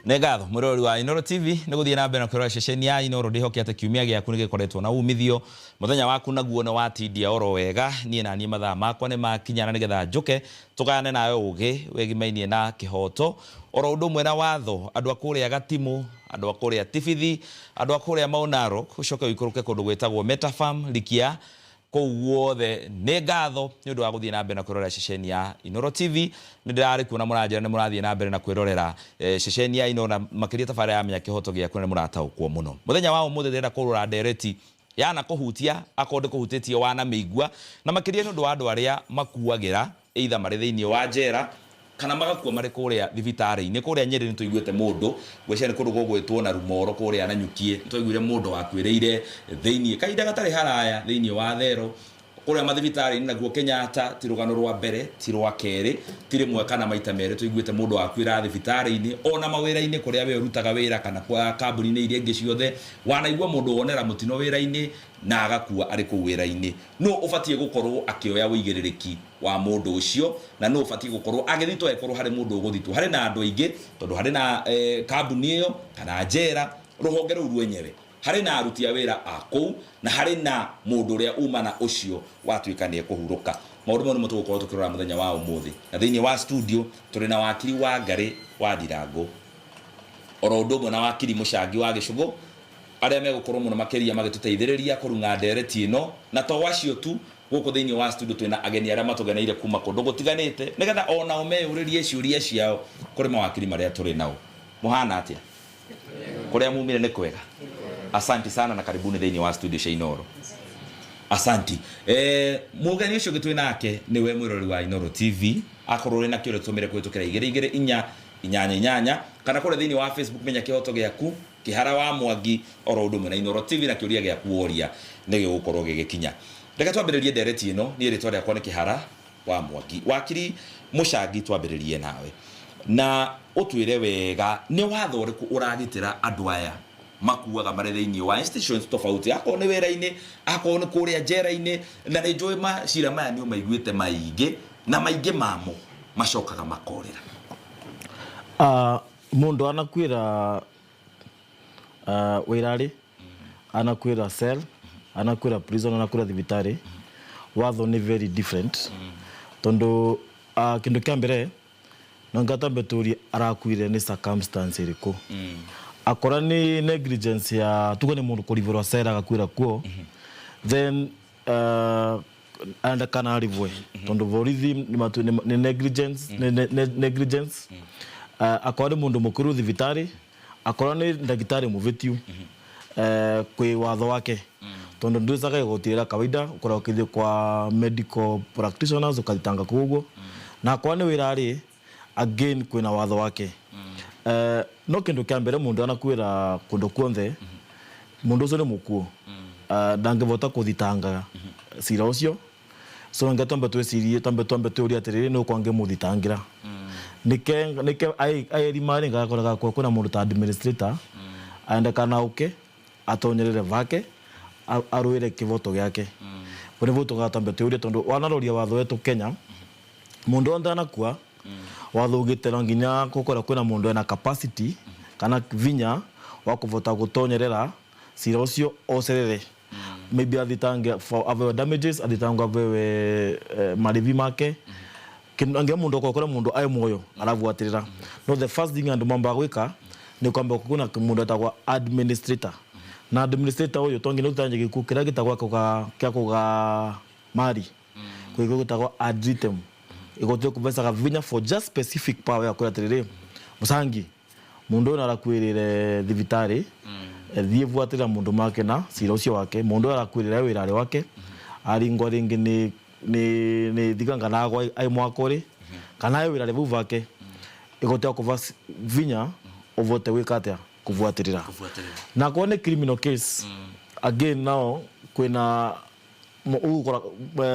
Nĩ ngatho mwĩroreri wa Inooro TV nĩ gũthiĩ na mbere na kwĩrora ceceni ya Inooro. Ndĩhoke atĩ kiumia gĩaku nĩ gĩkoretwo na umithio, mũthenya waku naguo nĩ watindia oro wega. Niĩ na niĩ mathaa makwa nĩ makinya na nĩgetha njũke tũgayane nawe ũgĩ wĩgimainie na kĩhoto oro ũndũ ũmwe na watho. Andũ a kũrĩa Gatimũ, andũ a kũrĩa Tibithi, andũ a kũrĩa Mau Narok, ũcoke ũikũrũke kũndũ gwĩtagwo Metafarm Likia, kũu guothe nĩ ngatho nĩ ũndũ wa gũthiĩ na mbere na kwĩrorera ceceni ya Inooro TV. Nĩ ndĩrarĩ kuo na mũranjĩra nĩ mũrathiĩ na mbere na kwĩrorera ceceni ya Inooro na makĩria tabarĩra ya Menya Kĩhoto Gĩaku na nĩ mũrataũkwo mũno. Mũthenya wa ũmũthĩ ndĩrenda kũrora ndereti yanakũhutia akorwo ndĩkũhutĩtie wanamĩigua, na makĩria nĩ ũndũ wa andũ arĩa makuagĩra either marĩ thĩinĩ wa njera kana magakua marĩ kũrĩa thibitarĩ-inĩ. Kũrĩa Nyĩrĩ nĩ tũiguĩte mũndũ, ngwĩciria nĩ kũndũ gũgwĩtwo Narumoro kũrĩa Nanyukiĩ, nĩ twaiguire mũndũ wakuĩrĩire thĩinĩ kahinda gatarĩ haraya thĩinĩ wa thero. Kũrĩa mathibitarĩ-inĩ nakuo Kenyatta, ti rũgano rwa mbere, ti rwa kerĩ, ti rĩmwe kana maita merĩ tũiguĩte mũndũ wakuĩra thibitarĩ-inĩ, ona mawĩra-inĩ kũrĩa we ũrutaga wĩra kana kwa kambuni-inĩ iria ingĩ ciothe, wanaigua mũndũ wonera mũtino wĩra-inĩ na agakua arĩ kũu wĩra-inĩ. Nũ ũbatiĩ gũkorwo akĩoya ũigĩrĩrĩki wa mũndũ ũcio, na nũ ũbatiĩ gũkorwo agĩthitwo angĩkorwo harĩ mũndũ ũgũthitwo? Harĩ na andũ aingĩ, tondũ harĩ na kambuni ĩyo kana njera, rũhonge rũu rwenyewe, harĩ na aruti a wĩra a kũu, na harĩ na mũndũ ũrĩa uma na ũcio watuĩka nĩ ekũhurũka. Maũndũ mau nĩmo tũgũkorwo tũkĩrora mũthenya wa ũmũthĩ. Na thĩinĩ wa studio tũrĩ na wakiri Wangarĩ wa Ndirangũ, oro ũndũ ũmwe na wakiri Mũcangi wa Gĩcũgũ, arĩa megũkorwo mũno makĩria magĩtũteithĩrĩria kũrung'a ndereti ĩno. Na to acio tu, gũkũ thĩinĩ wa studio twĩna ageni arĩa matũgeneire kuma kũndũ gũtiganĩte, nĩgetha onao meyũrĩrie ciũria ciao kũrĩ mawakiri marĩa tũrĩ nao. Mũhana atĩa? Kũrĩa mumire nĩ kwega? Asanti sana na karibuni thĩinĩ wa studio cia Inooro. Asanti. Mũgeni ũcio ũngĩ twĩ nake nĩwe mwĩroreri wa Inooro TV. Akorwo ũrĩ na kĩũria tũtũmĩre kũhĩtũkĩra igĩrĩ igĩrĩ inya inyanya inyanya, kana kũrĩa thĩinĩ wa Facebook Menya Kĩhoto Gĩaku, Kĩhara wa Mwangi, oro ũndũ ũmwe na Inooro TV, na kĩũria gĩaku woria nĩ gĩgũkorwo gĩgĩkinya. Reke twambĩrĩrie ndereti ĩno. Niĩ rĩtwa rĩakwa nĩ Kĩhara wa Mwangi. Wakiri Mũcangi, twambĩrĩrie nawe na ũtwĩre wega nĩ watho ũrĩkũ ũragitĩra andũ aya makuaga marĩ thĩinĩ wa institutions tofauti, akorwo nĩ wĩra-inĩ, akorwo nĩ kũrĩa njera-inĩ, na nĩ njũĩ macira maya nĩ ũmaiguĩte maingĩ, na maingĩ mamo macokaga makorĩra. Mũndũ anakuĩra wĩra-rĩ, anakuĩra cell, anakuĩra prison, anakuĩra thibitarĩ, watho nĩ very different, tondũ kĩndũ kĩa mbere no nginya twambe tũrie arakuire nĩ circumstance ĩrĩkũ. Akora nĩ negligence ya tuge nĩ mũndũ kũribũrwo cell agakuĩra kuo, then arendekana aribwe tondũ borithi nĩ negligence, nĩ negligence. Akorwo nĩ mũndũ mũkũrũ thibitarĩ, akorwo nĩ ndagĩtarĩ mũvĩtiu, kwĩ watho wake, tondũ ndwĩcaga igoti rĩrĩa kawaida ũkoragwo ũkĩthiĩ kwa medical practitioners ũkathitanga kũu ũguo. Na akorwo nĩ wĩra rĩ, again kwĩna watho wake. No kĩndũ kĩa mbere, mũndũ anakuĩra kũndũ kuonthe, mũndũ ũcio nĩ mũkuũ, ndangĩvota kũthitanga cira ũcio. So no nginya twambe twĩcirie, twambe twĩũrie atĩrĩrĩ, nũ kwangĩmũthitangĩra? Nĩke nĩke aeri marĩ ngakoraga kwĩna mũndũ ta administrator aendekana ũke atonyerere vake arũĩre kĩvoto gĩake. Bau nĩvo tũgaga twambe twĩũrie, tondũ wanaroria watho wetu Kenya, mũndũ wothe anakua, watho ugĩte no nginya gũkorwo kwĩna mũndũ ena capacity kana vinya wa kũvota gũtonyerera cira ũcio ocerere, maybe athitange for avewe damages, athitange avewe marĩvi make. Angĩa mũndũ okorwo kũrĩa mũndũ aĩ muoyo arabuatĩrĩra, no the first thing andũ mambaga gwĩka nĩ kwamba kwĩna mũndũ etagwo administrator. Na administrator ũyũ to nginya ũtanje gĩkuũ kĩrĩa gĩtagwo kĩa kũga mari, kwĩ gĩkuũ gĩtagwo ad litem. Igoti rĩkũbecaga vinya for just specific power ya kwĩra atĩrĩrĩ, Mũcangi, mũndũ ũyũ nĩarakuĩrĩire thibitarĩ, thiĩ buatĩrĩra mũndũ make na cira ũcio wake. Mũndũ ũyũ arakuĩrĩire wĩra-rĩ wake, aringwo rĩngĩ nĩ thiganga na agwa aĩ mwako rĩ, kana aĩ wĩra-rĩ vau vake, igoti akũva vinya ũvote gwĩka atĩa? Kũbuatĩrĩra. Na akorwo nĩ criminal case, again nao kwĩna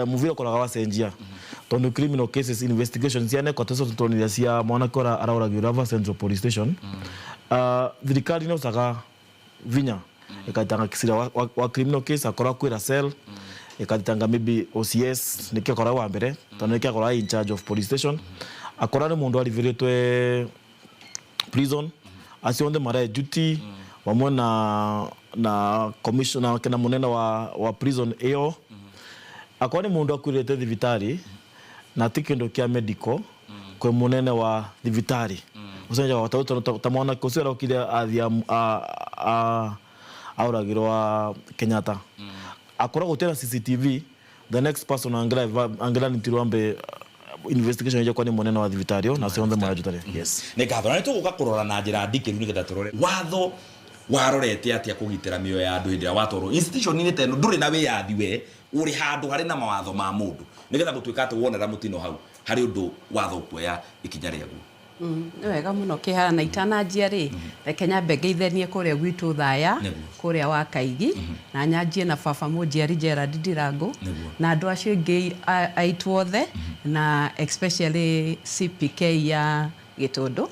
muvira ũkoraga wacenjia, tondũ criminal cases investigation cianekwo tũcio tũtonire cia mwanake ũrĩa araũragirwo ava Central Police Station, thirikari nĩ ũcaga vinya ĩkaitanga cira wa criminal case akorwo akwĩra cell, ĩkathitanga maybe OCS nĩkĩo akoragwo wa mbere, tondũ nĩkĩo akoragwo in charge of police station. Akorwo nĩ mũndũ aribĩrĩtwe prison, Acio onthe marae duty vamwe na commissioner kana munene wa prison iyo. Akorwo ni mundu akuirite thibitari na ti kindu kia medical, kwi munene wa thibitari ucenja wa ta mwanake ucio araukire athia auragirwo Kenyatta, akorwo gutira CCTV, the next person angira nitirwo ambe investigation ije kwa ni munene wa thibitari na cionthe marajutare. Yes. Nĩ ngatho na nĩ tũgũka kũrora na njĩra ndikĩru nĩgetha tũrore watho warorete atĩa kũgitĩra mĩoyo ya andũ hĩndĩ ĩrĩa watwarwo institution-inĩ ta ĩno. Ndũrĩ na wĩyathi, we ũrĩ handũ harĩ na mawatho ma mũndũ nĩgetha gũtuĩka atĩ wonera mũtino hau harĩ ũndũ watho ũkuoya ikinya rĩaguo. Nĩ wega mũno kĩhara na itananjia rĩ, reke nyambe ngeithanie kũrĩa gwitũ Thaya, kũrĩa wa Kaigi, na nyanjie na baba mũnjiari Gerald Ndirango na andũ acio angĩ aitũ othe, na especially CPK ya Gĩtũndũ,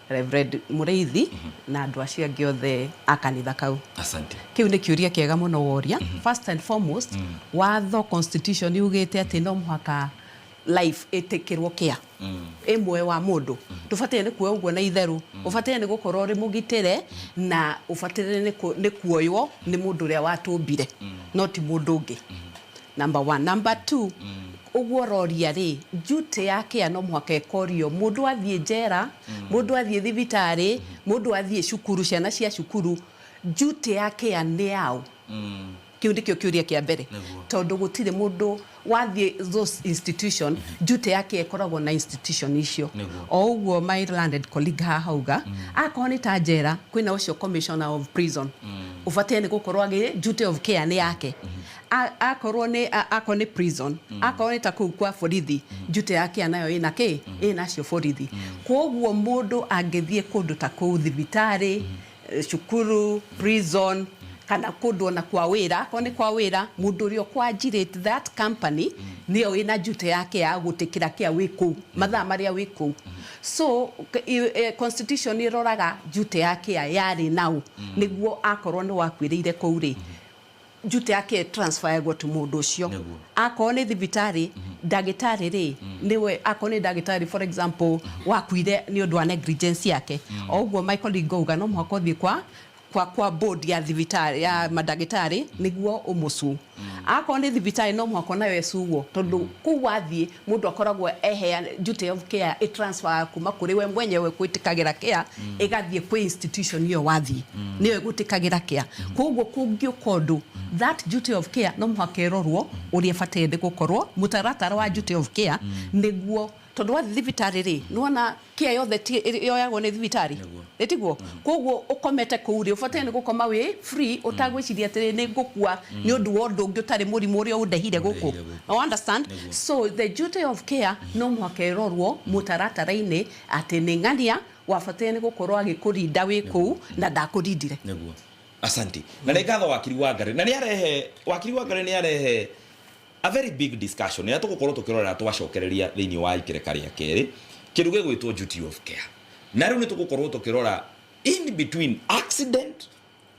Reverend Mũrĩithi, na andũ acio angĩ othe a kanitha kau. Asante. Kĩu nĩ kĩũria kĩega mũno woria. First and foremost, watho constitution yugĩte atĩ no mũhaka life ĩtĩkĩrwo care ĩmwe wa mũndũ. Ndũbataire nĩ kuoya ũguo na itherũ, ũbataire nĩ gũkorwo ũrĩ mũgitĩre na ũbataire nĩ kuoywo nĩ mũndũ ũrĩa watũmbire, no ti mũndũ ũngĩ. Number one. Number two, ũguo ũroria rĩ, duty ya care no mũhaka ĩkorio mũndũ athiĩ njera, mũndũ athiĩ thibitarĩ, mũndũ athiĩ cukuru, ciana cia cukuru, duty ya care nĩ yao? Kĩu nĩkĩo kĩũria kĩa mbere, tondũ gũtirĩ mũndũ wathiĩ those institution, duty yake ĩkoragwo na institution icio. O ũguo my learned colleague haha auga, akorwo nĩ ta njera, kwĩna ũcio commissioner of prison, ũbataire nĩ gũkorwo agĩ duty of care nĩ yake. Akorwo nĩ prison, akorwo nĩ ta kũu kwa borithi, duty yake nayo ĩna kĩ ĩna acio borithi. Koguo mũndũ angĩthiĩ kũndũ ta kũu, thibitarĩ, cukuru, prison, kana kũndũ ona kwa wĩra, akorwo nĩ kwa wĩra, mũndũ ũrĩa ũkwanjirĩte that company nĩyo wĩna duty yake ya gũtĩkĩra kĩa wĩ kũu mathaa marĩa wĩ kũu. So constitution ĩroraga duty yake yarĩ nau nĩguo akorwo nĩ wakuĩrĩire kũu rĩ, duty yake transferagwo to mũndũ ũcio. Akorwo nĩ thibitarĩ, ndagĩtarĩ rĩ, nĩwe, akorwo nĩ ndagĩtarĩ for example wakuire nĩ ũndũ wa negligence yake, o ũguo my colleague auga, no mũhaka ũthiĩ kwa board ya thibitarĩ ya mandagĩtarĩ nĩguo ũmũcu. Akorwo nĩ thibitarĩ, no mũhaka onayo ĩcuo, tondũ kũu wathiĩ mũndũ akoragwo ehea duty of care ĩ transfer kuma kũrĩ we mwenyewe gwĩtĩkagĩra care ĩgathiĩ kwĩ institution ĩyo wathiĩ nĩyo ĩgwĩtĩkagĩra care. Koguo kũngĩũka ũndũ, that duty of care no mũhaka ĩrorwo ũrĩa ĩbataire nĩ gũkorwo mũtaratara wa duty of care, nĩguo tondũ wathiĩ thibitarĩ rĩ, nĩwona care yothe yoyagwo nĩ thibitarĩ, nĩ tiguo? Koguo ũkomete kũu rĩ, ũbataire nĩ gũkoma wĩ free ũtagwĩciria atĩrĩ nĩ ngũkua nĩ ũndũ wa ũndũ ũngĩ ũtarĩ mũrimũ ũrĩa ũndehire gũkũ. You understand? So the duty of care no mũhaka ĩrorwo mũtaratara-inĩ atĩ nĩ ng'ania wabataire nĩ gũkorwo agĩkũrinda wĩ kũu na ndakũrindire. Nĩguo, asante. Na nĩ ngatho wakiri wa Ngarĩ, na nĩ arehe wakiri wa Ngarĩ nĩ arehe a very big discussion ĩrĩa tũgũkorwo tũkĩrorera twacokereria thĩinĩ wa ikereka rĩa kerĩ, kĩndũ gĩgwĩtwo duty of care. Na rĩu nĩ tũgũkorwo tũkĩrora in between accident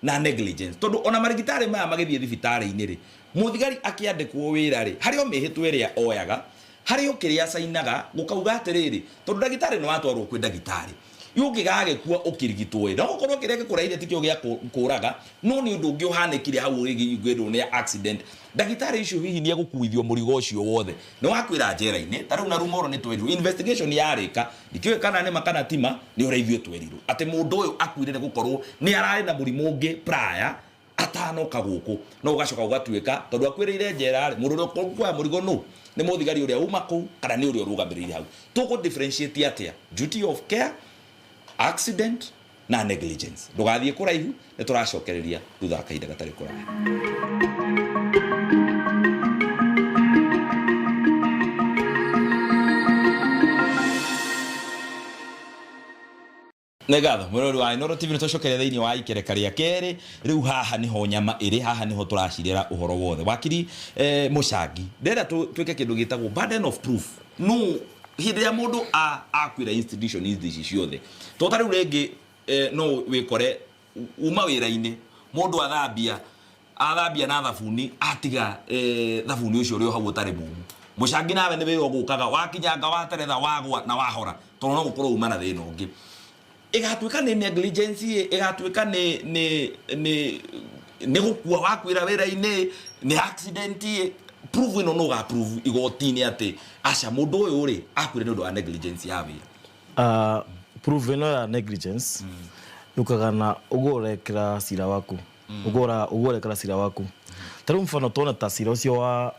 na negligence, tondũ ona marigitari maya magĩthiĩ thibitarĩ-inĩ rĩ, mũthigari akĩandĩkwo wĩra rĩ, harĩ o mĩhĩtwa ĩrĩa oyaga, harĩ o kĩrĩa acainaga gũkauga atĩrĩrĩ, tondũ ndagĩtarĩ nĩ watwarwo kwĩ ndagĩtarĩ ũngĩgagĩkua ũkĩrigitwo ĩ, no gũkorwo kĩrĩa gĩkũraire tikĩo gĩa kũraga, no nĩ ũndũ ũngĩ ũhanĩkire hau ũgĩgĩrwo nĩ accident. Ndagĩtarĩ icio hihi nĩ egũkuithio mũrigo ũcio wothe nĩ wakwĩra njera-inĩ? Ta rĩu na rumoro nĩ twerirwo investigation yarĩka, ndikĩũĩ kana nĩ ma kana tima, nĩ ũrĩa ithuĩ twerirwo atĩ mũndũ ũyũ akuire nĩ gũkorwo nĩ ararĩ na mũrimũ ũngĩ prior atanoka gũkũ, no ũgacoka ũgatuĩka tondũ akuĩrĩire njera rĩ, mũndũ ũrĩa ũkuoya mũrigo nũ? Nĩ mũthigari ũrĩa uma kũu kana nĩ ũrĩa ũrũgamĩrĩire hau? Tũkũ differentiate atĩa duty of care, accident na negligence? Ndũgathiĩ kũraihu, nĩ tũracokereria thutha wa kahinda gatarĩ kũraya. Nĩ ngatho mwĩrori wa Inooro TV, nĩ tũcokeria thĩinĩ wa ikereka rĩa kerĩ. Rĩu haha nĩho nyama ĩrĩ, haha nĩho tũracirĩra ũhoro wothe. Wakiri mũcangi, ndĩrenda twĩke kĩndũ gĩtagwo burden of proof. No hĩndĩ ĩrĩa mũndũ akwĩra institution ici ciothe, to ta rĩu rĩngĩ no wĩkore uma wĩra-inĩ, mũndũ athambia na thabuni, atiga thabuni ũcio ũrĩ o hau ũtarĩ mũmũ. Mũcangi, nawe nĩ wĩra ũgũkaga wakinyanga wateretha wagwa na wahora, tondũ no gũkorwo uma na thĩna ũngĩ. Ĩgatuĩka nĩ negligence, ĩgatuĩka nĩ gũkua wakuĩra wĩra-inĩ, nĩ accident, proof ĩno no ũga-prove igoti-inĩ atĩ aca, mũndũ ũyũ rĩ, akuire nĩ ũndũ wa negligence ya wĩra? Proof ĩno ya negligence yũkaga na ũguo ũrekĩra cira waku, ũguo ũrekĩra cira waku. Ta rĩu mfano tuone ta cira ũcio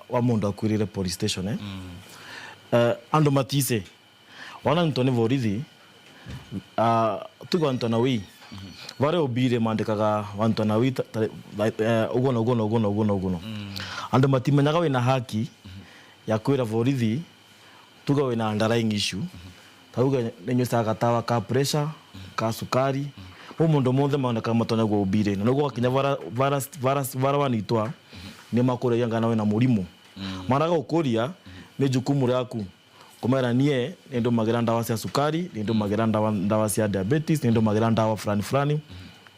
wa mũndũ akuĩrĩire police station, eh? Andũ matice wana nito nĩ borithi, tuge wantũ na wii varia ubire mandikaga wantũ na wii ũguo na ũguo na ũguo na ũguo na ũguo. Andũ matimenyaga wĩna haki ya kwĩra borithi. Tuge wĩna underlying issue, ta uge nĩ nyucaga gatawa ka pressure, ka sukari, mu mundu mothe maonekaga matonya guo ubire na niguo wakinya vara vara vara vara wanitwa nĩ makũragia ngana wĩna mũrimũ. Maraga gũkũria nĩ jukumu rĩaku kumera nie nĩ ndũmagĩra ndawa cia sukari, nĩ ndũmagĩra ndawa cia diabetes, nĩ ndũmagĩra ndawa fulani fulani,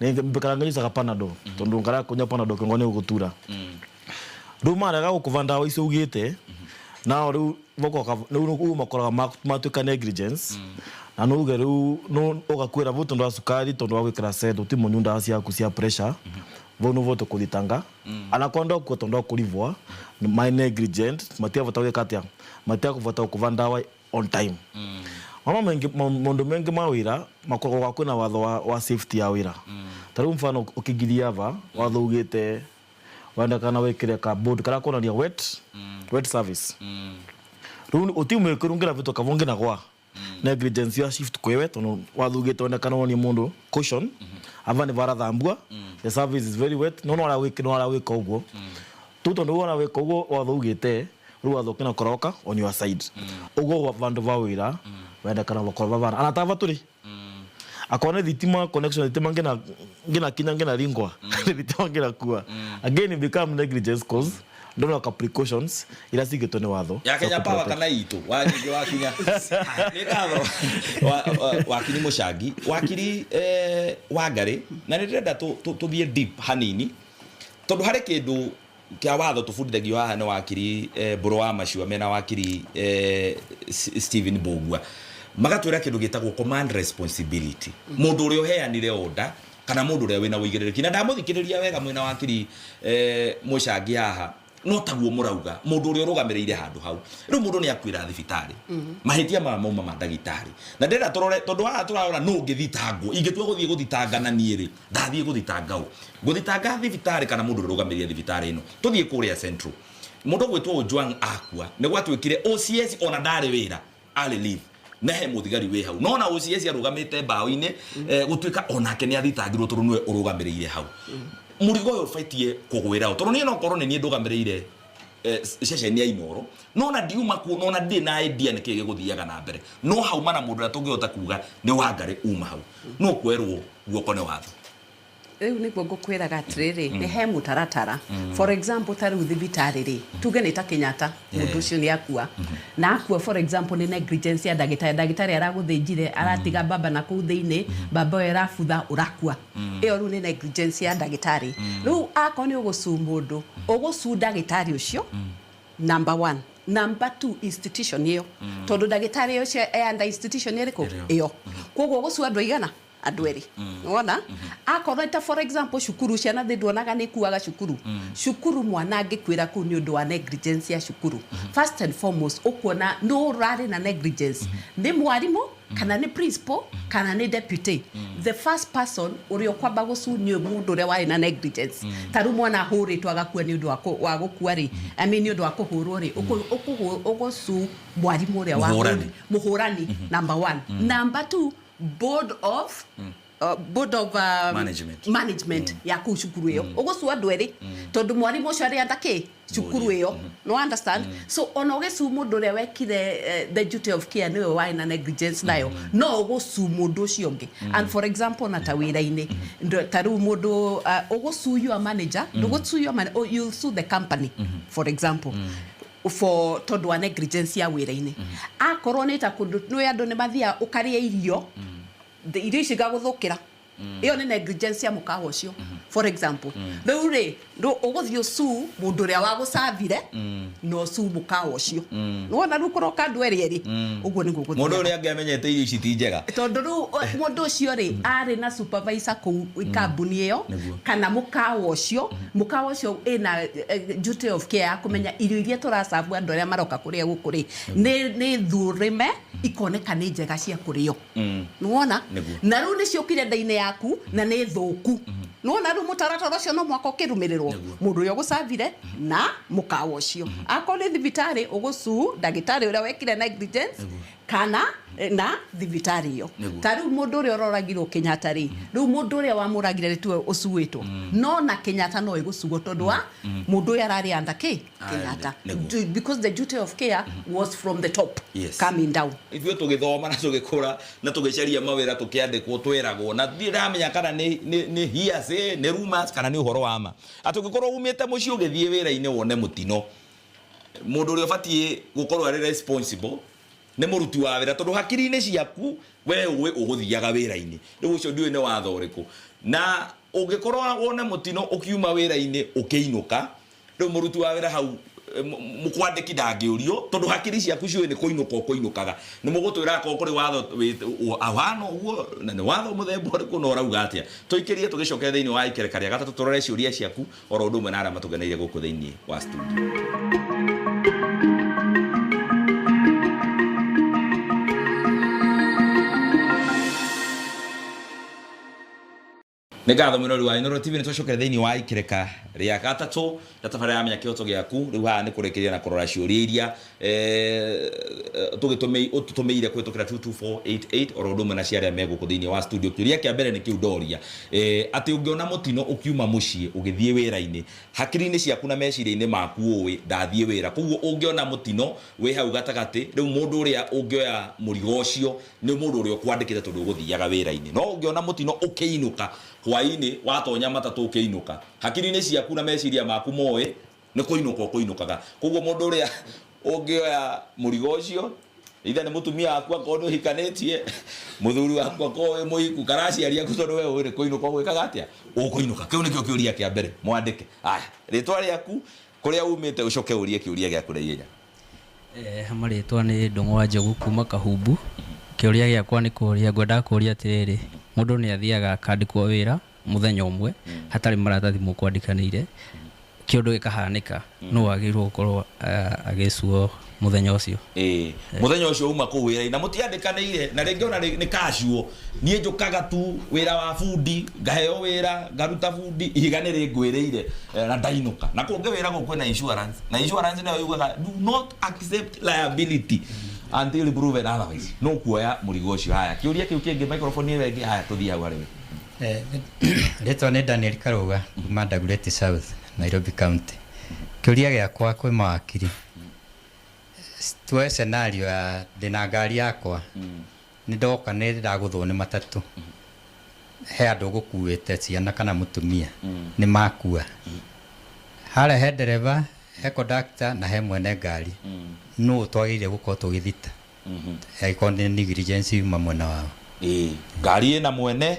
nĩ mbikara nganyucaga Panadol tondu ngara kunyua Panadol kĩongo nĩ gũgũtura. Rĩu marega gũkũva ndawa icio ugĩte nao, rĩu bokoka rĩu ũguo makoraga matuĩka negligence na nuge rĩu ũgakwĩra vau tondu wa sukari, tondu wa gwĩkĩra send uti mũnyu ndawa ciaku cia pressure, vau nĩvo tũkũthitanga anakorwo ndokua tondu wa kũrivwa my negligent, matiavota gwĩka atĩa, matiakũvota gũkũva ndawa on time. Mama mengi maũndũ mengi ma wĩra makoragwo kwĩna watho wa safety ya wĩra. Ta rĩu mfano ũkĩgiria va watho ugĩte wendekana wĩkĩre ka board karĩa kuonania wet service. Rĩu ũti mwĩkĩru ngira vitu kavungi na gwa negligence ya shift kwewe tondu wathugite wendekana wonie mundu caution ava ni varathambua, the service is very wet, no no arawika no arawika uguo tu tondu wona wika uguo watho ugite riu watho kina koroka on your side uguo vandu va wira wendekana vakorwo vavana anatava turi akorwo nĩ thitima connection thitima ngina kinya ngina ringwa nĩ thitima ngina kua, again it become negligence cause ndona ka precautions ira cigĩtwo nĩ watho ya cia Kenya Power kũ-protect. Kana itũ wanyingĩ wakinya nĩ ngatho wakiri Mũcangi, wakiri Wangari, na nĩ ndĩrenda tũthiĩ deep hanini tondu harĩ kĩndũ kĩa watho tũbundithagio haha nĩ wakiri Mbũrũ wa Macua mena wakiri Stephen Mbũgua, magatwĩra kĩndũ gĩtagwo command responsibility, mũndũ ũrĩa ũheanire order kana mũndũ ũrĩa wĩna ũigĩrĩrĩki. Na ndamũthikĩrĩria wega mwĩna wakiri Mũcangi haha, no taguo mũrauga mũndũ ũrĩa ũrũgamĩrĩire handũ hau. Rĩu mũndũ nĩ akuĩra thibitarĩ, mahĩtia maya mauma ma ndagĩtarĩ, na ndĩrenda tũrore tondũ haha tũrarora nũ ũngĩthitangwo. Ingĩtua gũthiĩ gũthitanga na niĩ rĩ, ndathiĩ gũthitanga ũ? Ngũthitanga thibitarĩ kana mũndũ ũrĩa ũrũgamĩrĩire thibitarĩ ĩno? Tũthiĩ kũrĩa Central, mũndũ ũgwĩtwo Ojwang akua, nĩ gwatuĩkire OCS ona ndarĩ wĩra, arĩ leave, na he mũthigari wĩ hau nona OCS arũgamĩte mbaũ-inĩ, gũtuĩka onake nĩ athitangirwo tondũ nĩwe ũrũgamĩrĩire hau. Mũrigo ũyũ ũbaitie kũgwĩra ũ? Tondũ niĩ no korwo nĩ niĩ ndũgamĩrĩire ceceni ya Inoro, nona ndiuma kuo, nona ndirĩ na idea nĩkĩ gĩgũthiaga na mbere, no hauma na mũndũ ũrĩa tũngĩhota kuga nĩ Wangari uma hau, no kwerwo guoko nĩ watho. Rĩu nĩguo ngũkwĩraga atĩrĩrĩ, nĩ he mũtaratara. For example, ta rĩu thibitarĩ rĩ, tuge nĩ ta Kenyatta, mũndũ ũcio nĩ akua na akua, for example, nĩ negligence ya ndagĩtarĩ. Ndagĩtarĩ aragũthĩnjire, aratiga mbamba na kũu thĩinĩ, mbamba ĩyo ĩrabutha, ũrakua. Ĩyo rĩu nĩ negligence ya ndagĩtarĩ. Rĩu akorwo nĩ ũgũcu mũndũ, ũgũcu ndagĩtarĩ ũcio number one, number two institution ĩyo, tondũ ndagĩtarĩ ũcio e under institution ĩrĩkũ? Ĩrĩo. Ĩyo. Koguo ũgũcu andũ aigana? Andũ erĩ. Wona akorwo ta for example cukuru, ciana thĩ nduonaga nĩ ikuaga cukuru. Cukuru mwana angĩkuĩra kũu nĩ ũndũ wa negligence ya cukuru, first and foremost ũkuona nũ ũrarĩ na negligence, nĩ mwarimũ kana nĩ principal kana nĩ deputy. The first person ũrĩa ũkwamba gũcu nĩ mũndũ ũrĩa warĩ na negligence. Ta rĩu mwana ahũrĩtwo agakua nĩ ũndũ wa gũkua rĩ, I mean, nĩ ũndũ wa kũhũrwo rĩ, ũgũcu mwarimũ ũrĩa Mũhũrani. Mũhũrani number one. Number two, board of Management. Management ya kũu cukuru ĩyo. Ũgũcu andũ erĩ tondũ mwarimũ ũcio arĩ anda kĩ cukuru ĩyo, no understand? So ona ũgĩcu mũndũ ũrĩa wekire the duty of care nĩwe warĩ na negligence nayo, no ũgũcu mũndũ ũcio ũngĩ. And for example, na ta wĩra-inĩ, ta rĩu mũndũ ũgũcu your manager, ndũgũcu your man, oh, you'll sue the company, for example, for tondũ wa negligence ya wĩra-inĩ. Akorwo nĩ ta kũndũ nĩ andũ nĩ mathiaga ũkarĩa irio, irio ici igagũthũkĩra, ĩyo nĩ negligence ya mũkawa ũcio. For example, rĩu rĩ ũgũthiĩ ũcuu mũndũ ũrĩa wagũcabire na ũcuu mũkawa ũcio. Nĩwona rĩu kũroka andũ erĩ erĩ, ũguo nĩguo Mũndũ gũthiaga. ũrĩa angĩamenyete irio ici ti njega. Tondũ rĩu mũndũ ũcio rĩ arĩ na supervisor kũu kambuni ĩyo kana mũkawa ũcio. Mũkawa ũcio ĩna duty of care ya kũmenya irio iria tũracabu andũ arĩa maroka kũrĩa gũkũ rĩ nĩ thurĩme ikoneka nĩ njega cia kũrĩo. Nĩwona? Nĩguo. Na rĩu nĩ ciũkire nda-inĩ yaku na nĩ thũku. Nĩwona rĩu mũtaratara ũcio no mũhaka ũkĩrũmĩrĩrwo, mũndũ ũrĩa ũgũcabire na mũkawa ũcio. Akorwo nĩ thibitarĩ, ũgũcuu ndagĩtarĩ ũrĩa wekire negligence kana na thibitarĩ ĩyo. Nĩguo. Ta rĩu mũndũ ũrĩa ũroragirwo Kenyatta rĩ, rĩu mũndũ ũrĩa wamũragire rĩ tiwe ũcuĩtwo, no na Kenyatta no ĩgũcuo tondũ wa mũndũ ũyũ ararĩ under kĩ Kenyatta. Nĩguo. Because the duty of care was from the top Yes. coming down. Ithuĩ tũgĩthoma na tũgĩkũra na tũgĩcaria mawĩra tũkĩandĩkwo twĩragwo na ndirĩ ndamenya kana nĩ hearsay, nĩ rumors kana nĩ ũhoro wa ma, atĩ ũngĩkorwo umĩte mũciĩ ũgĩthiĩ wĩra-inĩ wone mũtino, mũndũ ũrĩa ũbatiĩ gũkorwo arĩ responsible nĩ mũruti wa wĩra, tondũ hakiri-inĩ ciaku we ũĩ ũgũthiaga wĩra-inĩ. Rĩu ũcio ndiũĩ nĩ watho ũrĩkũ. Na ũngĩkorwo wone mũtino ũkiuma wĩra-inĩ ũkĩinũka, rĩu mũruti wa wĩra hau mũkwandĩki ndangĩũrio, tondũ hakiri ciaku ciũĩ nĩ kũinũka ũkũinũkaga. Nĩ mũgũtwĩra akorwo kũrĩ watho ũhana ũguo na nĩ watho mũthemba ũrĩkũ na ũrauga atĩa. Tũikĩrie tũgĩcokere thĩinĩ wa ikereka rĩa gatatũ tũrore ciũria ciaku oro ũndũ ũmwe na arĩa matũgeneire gũkũ thĩinĩ wa studio. Nĩ ngatho mwĩrori wa Inooro TV, nĩ twacokera thĩinĩ wa ikereka rĩa gatatũ na tabarĩra ya Menya Kĩhoto Gĩaku. Rĩu haha nĩ kũrĩkĩrĩria na kũrora ciũria iria ũtũtũmĩire kũhĩtũkĩra 22488 oro ũndũ ũmwe na cia arĩa me gũkũ thĩinĩ wa studio. Kĩũria kĩa mbere nĩ kĩu ndoria, atĩ ũngĩona mũtino ũkiuma mũciĩ ũgĩthiĩ wĩra-inĩ, hakiri-inĩ ciaku na meciria-inĩ maku ũĩ ndathiĩ wĩra, koguo ũngĩona mũtino wĩ hau gatagatĩ, rĩu mũndũ ũrĩa ũngĩoya mũrigo ũcio nĩ mũndũ ũrĩa ũkwandĩkĩte tondũ ũgũthiaga wĩra-inĩ. No ũngĩona mũtino ũkĩinũka hwaĩ-inĩ, watonya matatũ ũkĩinũka, hakiri-inĩ ciaku na meciria maku moĩ nĩ kũinũka ũkũinũkaga, koguo mũndũ ũrĩa ũngĩoya mũrigo ũcio ithe nĩ mũtumia waku akorwo nĩ ũhikanĩtie, mũthuri waku akorwo wĩ mũhiku, kana aciari aku, tondũ we ũĩ nĩ kũinũka ũgwĩkaga atĩa, ũkũinũka. Kĩu nĩkĩo kĩũria kĩa mbere mwandĩke. Aya, rĩtwa rĩaku, kũrĩa umĩte, ũcoke ũrie kĩũria gĩaku na ihenya. Marĩtwa nĩ Ndũng'ũ wa Njogu kuma Kahumbu. Kĩũria gĩakwa nĩ kũria, ngwendaga kũria atĩrĩrĩ, mũndũ nĩ athiaga akandĩkwo wĩra mũthenya ũmwe hatarĩ maratathi mũkwandĩkanĩire, kĩũndũ gĩkahanĩka, no wagĩrĩirwo gũkorwo agĩcuo mũthenya ũcio? Ĩĩ, mũthenya ũcio uma kũu wĩra-inĩ na mũtiandĩkanĩire, na rĩngĩ ona nĩ casual, niĩ njũkaga tu wĩra wa bundi, ngaheo wĩra ngaruta bundi, ihiga nĩ rĩngwĩrĩire na ndainũka. Na kũngĩ wĩra gũkũ kwĩna insurance, na insurance nayo yugaga do not accept liability until proven otherwise, no kuoya mũrigo ũcio. Haya, kĩũria kĩu kĩngĩ, microphone ĩyo ĩngĩ. Haya, tũthiĩ hau harĩ we. Rĩtwa nĩ Daniel Karũga kuma Dagoretti South, Nairobi County. Kĩũria gĩakwa kwĩ mawakiri, tuoe scenario ya ndĩna ngari yakwa, nĩ ndoka nĩ ndagũthwo nĩ matatũ, he andũ gũkuĩte ciana kana mũtumia nĩ makua, harĩa he ndereba, he conductor na he mwene ngari, nũ twagĩrĩire gũkorwo tũgĩthita angĩkorwo nĩ negligence yuma mwena wao? Ĩĩ, ngari ĩna mwene,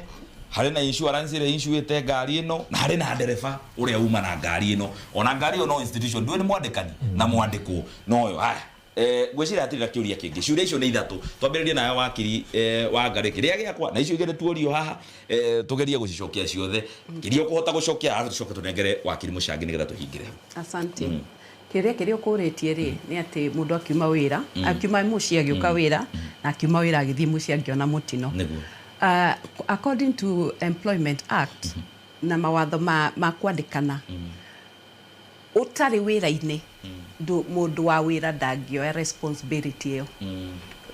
harĩ na insurance ĩrĩa insuĩte ngari ĩno, na harĩ na ndereba ũrĩa uma na ngari ĩno, ona ngari ĩyo no institution, ndũĩ nĩ mwandĩkani na mwandĩkwo noyo. Haya, ngwĩciria hatirĩ na kĩũria kĩngĩ. Ciũria icio nĩ ithatũ, twambĩrĩrie nayo wakiri wa Ngarĩ, kĩrĩa gĩakwa na icio igĩrĩ tuorio haha, tũgerie gũcicokia ciothe kĩrĩa ũkũhota gũcokia, arabu tũcoke tũnengere wakiri Mũcangi nĩgetha tũhingĩre hau. Asante. Kĩũria kĩrĩa ũkũrĩtie rĩ nĩ atĩ mũndũ akiuma wĩra, akiuma mũciĩ agĩũka wĩra, na akiuma wĩra agĩthiĩ mũciĩ angĩona mũtino. Nĩguo. According to Employment Act na mawatho ma kwandĩkana, ũtarĩ wĩra-inĩ, mũndũ wa wĩra ndangĩoya responsibility ĩyo.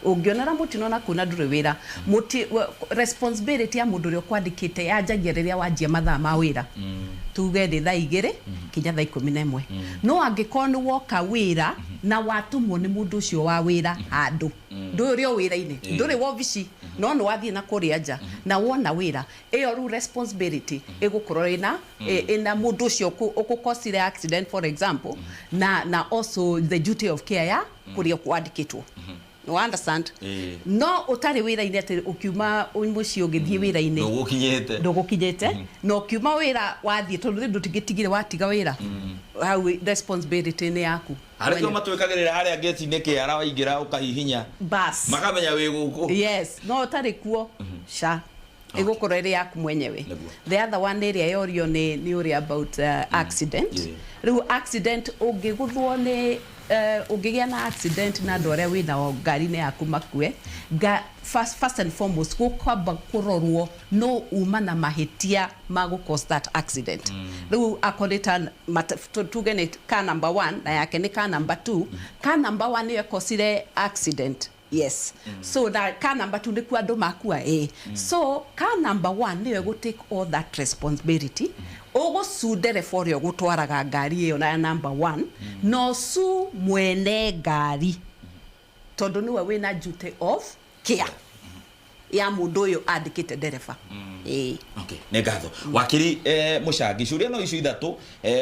Ũngĩonera mũtino na kuna ndũrĩ wĩra, responsibility ya mũndũ ũrĩa ũkwandĩkĩte yanjagia rĩrĩa wanjia mathaa ma wĩra, tuge nĩ thaa 2 kinya thaa 11. No angĩkorwo nĩ woka wĩra na watũmwo nĩ mũndũ ũcio wa wĩra handũ, ndũĩ ũrĩ o wĩra-inĩ, ndũrĩ wobici, no nĩ wathiĩ na kũrĩa nja na wona wĩra, ĩyo rĩu responsibility ĩgũkorwo ĩna mũndũ ũcio ũkũcosire accident, for example, na also the duty of care ya kũrĩa kwandĩkĩtwo. You understand? Ĩĩ. No ũtarĩ wĩra-inĩ atĩ ũkiuma mũciĩ ũgĩthiĩ wĩra-inĩ Ndũgũkinyĩte. Ndũgũkinyĩte, na ũkiuma wĩra wathiĩ, tondũ rĩu ndũtingĩtigire watiga wĩra hau, responsibility nĩ yaku. Harĩ kĩo matwĩkagĩrĩra harĩa ngĩti-inĩ kĩara, waingĩra ũkahihinya Bas. Makamenya wĩ gũkũ. Yes, no ũtarĩ kuo ca ĩgũkorwo ĩrĩ yaku mwenyewe. Nĩguo. The other one ĩrĩa yorio nĩ ũrĩa about accident. Rĩu accident ũngĩgũthwo nĩ ũngĩgĩa na accident na andũ arĩa wĩnao ngari-inĩ yaku makue, first and foremost gũkwamba kũrorwo no uma na mahĩtia ma gũ cause that accident. Rĩu akorwo nĩ ta tuge nĩ car number one na yake nĩ car number two, car number one nĩyo ĩkosire accident, yes. So na car number two nĩkuo andũ makua, ĩ. So car number one nĩyo ĩgũ take all that responsibility. Ũgũcu ndereba ũrĩa ũgũtwaraga ngari ĩyo na ya number one, no su mwene ngari, tondũ nĩwe wĩna duty of care ya mũndũ ũyũ andĩkĩte ndereba, ĩĩ. Okay, nĩ ngatho wakiri Mũcangi. Ciũria no icio ithatũ,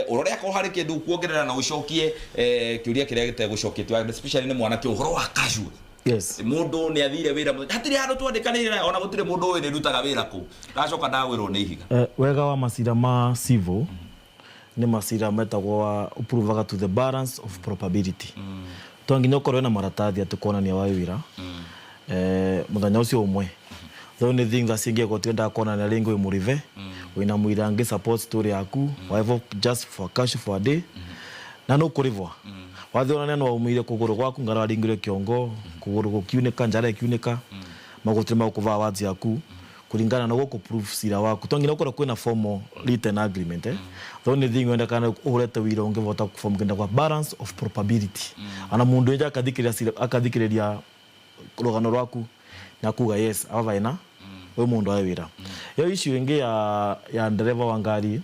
ũrore akorwo harĩ kĩndũ kuongerera na ũcokie kĩũria kĩrĩa gĩtegũcoketio, especially nĩ mwanake, ũhoro wa casual. Mũndũ nĩ athire wĩra mũthenya, hatirĩ handũ twandĩkanĩire naye, ona gũtirĩ mũndũ ũĩ nĩ ndutaga wĩra kũ, ndacoka ndagwĩrwo nĩ ihiga. Wega wa macira ma civil nĩ macira metagwo wa ũprovaga to the balance of probability. To nginya ũkorwo wĩna maratathi atĩ kuonania wa wĩra mũthenya ũcio ũmwe. The only thing that cingĩekwo tiendaga kuonania rĩngĩ wĩ mũrĩve, wĩna mũira angĩ support story yaku whatever, just for cash for a day na no kũrĩvwa. Wathiĩ onania no waumĩire kũgũrũ gwaku, ngara waringire kĩongo, kũgũrũ gũkiunĩka, njara ĩkiunĩka, magũtirĩ magũkũvaa words yaku kũringana na gũkũ proof cira waku. To nginya ũkorwo kwĩna formal written agreement. The only thing wendekana ũhũrete wĩra ũngĩvota form kĩndũ kwa balance of probability, ana mũndũ ĩnja akathikĩrĩria cira, akathikĩrĩria rũgano rwaku na kuga yes, ava vaina ũyũ mũndũ ae wĩra. Yo issue ĩngĩ ya ndereba wa ngari,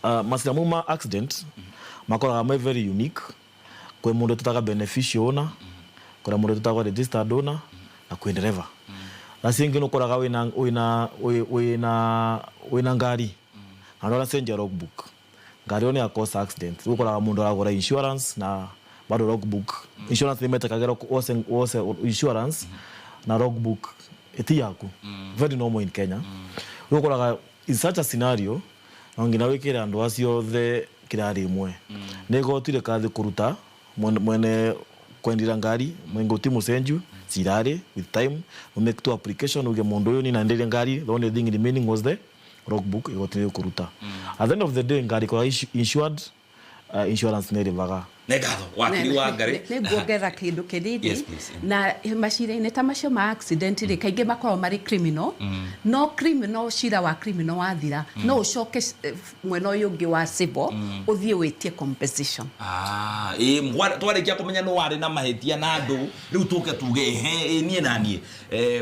macira mau ma accident makoraga me very unique. Kwĩ mũndũ tũtaga beneficial owner, kwĩna mũndũ tũtagwo registered owner, na kwĩ ndereba. Na cingĩ nĩũkoraga wĩna ngari na ndũracenjia logbook, ngari ĩyo nĩ ya cause accident. Rĩu ũkoraga mũndũ aragũra insurance na bado logbook, insurance nĩ metĩkagĩra wose insurance na logbook ĩti yaku, very normal in Kenya. Rĩu ũkoraga in such a scenario no nginya wĩkĩre andũ acio othe kĩrari ĩmwe, nĩ igoti rĩkathi kũruta mwene kwendira ngari mwenge uti mucenju cirari. With time we make two application, uge mundu uyu ni nandirie ngari, the only thing remaining was the logbook, igoti nĩ kuruta. At the end of the day ngari kwa insured, insurance nĩ ĩrĩvaga. Nĩ ngatho wakiri wa ngari. Nĩ nguongerera kĩndũ kĩnini. Yes, please. Na macira-inĩ ta macio ma accident rĩ, kaingĩ makoragwo marĩ criminal. No criminal, cira wa criminal wathira, no ũcoke mwena ũyũ ũngĩ wa civil ũthiĩ wĩtie compensation. Ah, ĩ twarĩkia kũmenya nĩ warĩ na mahĩtia na andũ, rĩu tũke tuge ehe, ĩ niĩ na niĩ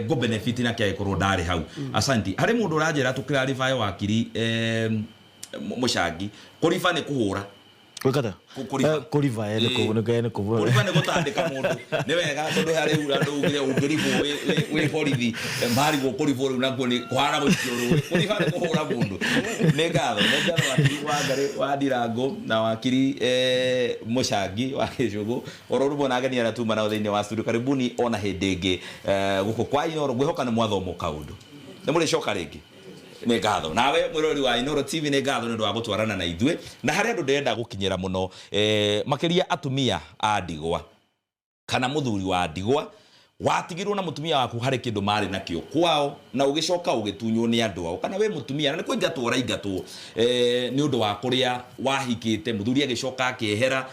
ngũ benefit na kĩangĩkorwo ndarĩ hau. Asanti. Harĩ mũndũ ũranjĩra tũkĩrarĩbae wakiri Mũcangi, kũriba nĩ kũhũra. Gwĩkata? Kũriba. Kũriba, nĩ kũvua. Kũriba nĩ gũtandĩka mũndũ. Nĩ wega tondũ harĩ andũ ugire ũngĩribwo wĩ borithi, marigwo kũribwo rĩu nakuo nĩ kũhana gũikio rũĩ. Kũriba nĩ kũhũra mũndũ. Nĩ ngatho. Nĩ ngatho wakiri wa Ngarĩ wa Ndirango na wakiri Mũcangi wa Gĩcũgũ. Oro rũmwe na ageni arĩa tuma nao thĩinĩ wa studio. Karibuni ona hĩndĩ ĩngĩ gũkũ kwa Inooro. Ngwĩhoka nĩ mwathoma kaũndũ. Nĩ mũrĩcoka rĩngĩ. Nĩ ngatho nawe mwĩroreri wa Inooro TV, nĩ ngatho nĩ ũndũ wa gũtwarana na ithuĩ, na harĩ andũ ndĩrenda gũkinyĩra mũno, makĩria atumia a ndigwa kana mũthuri wa ndigwa watigirwo na mũtumia waku harĩ kĩndũ marĩ nakĩo kwao na ũgĩcoka ũgĩtunywo nĩ andũ ao, kana wĩ mũtumia na nĩ kũingatwo ũraingatwo nĩ ũndũ wa kũrĩa wahikĩte, mũthuri agĩcoka akĩehera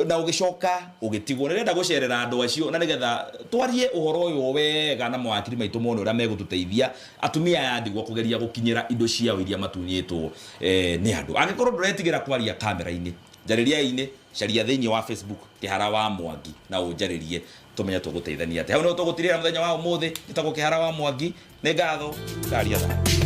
na ũgĩcoka ũgĩtigwo. Nĩrenda gũcerera andũ acio na nĩgetha twarie ũhoro ũyũ wega na mawakiri maitũ mone ũrĩa megũtũteithia atumia aya ndigwa kũgeria gũkinyĩra indo ciao iria matunyĩtwo nĩ andũ. Angĩkorwo ndũretigĩra kwaria kamera-inĩ, njarĩria-inĩ, caria thĩinĩ wa Facebook Kĩhara wa Mwangi na ũnjarĩrie tũmenye tũgũteithania atĩa. Hau nĩho tũgũtirĩra mũthenya wa ũmũthĩ. Njĩtagwo Kĩhara wa Mwangi, nĩ ngatho, ngaria thayũ.